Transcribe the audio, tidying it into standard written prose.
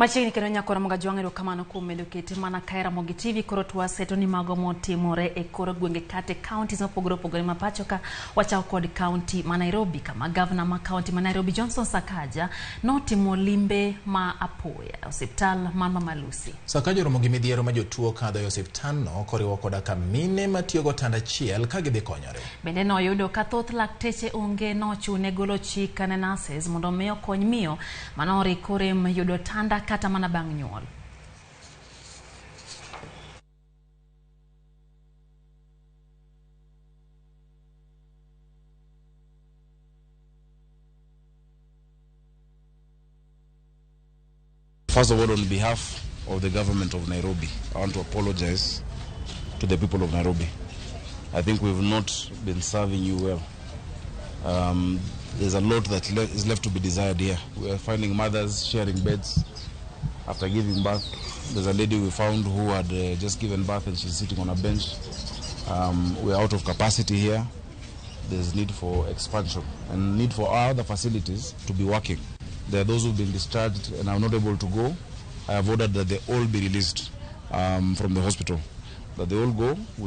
Machiegni kendo nyakora Mogajwang', erokamano kuom medo kete mana ka Ramogi TV. Koro twaseto ni mago motimore e kor gwenge kata e counties mopogore opogore ma pacho ka. Wachako kod county ma Nairobi, kama gavana ma county ma Nairobi Johnson Sakaja notimo limbe ma apoya e osiptal mar Mama Lucy. Sakaja oromo gi midhiero ma jotuo kadho e osiptandno koriwo koda ka mine matiyo gotanda achiel ka gidhi konyore. Bende noyudo ka thoth lakteche onge, nochune golo chik ne nurses mondo mi okony miyo manoriko rem yudo tanda kata mana bang' nyuol. First of all, on behalf of the government of Nairobi, I want to apologize to the people of Nairobi. I think we've not been serving you well. There's a lot that is left to be desired here. We are finding mothers sharing beds after giving birth. There's a lady we found who had just given birth and she's sitting on a bench. We're out of capacity here. There's need for expansion and need for our other facilities to be working. There are those who've been discharged and are not able to go. I have ordered that they all be released from the hospital, that they all go. We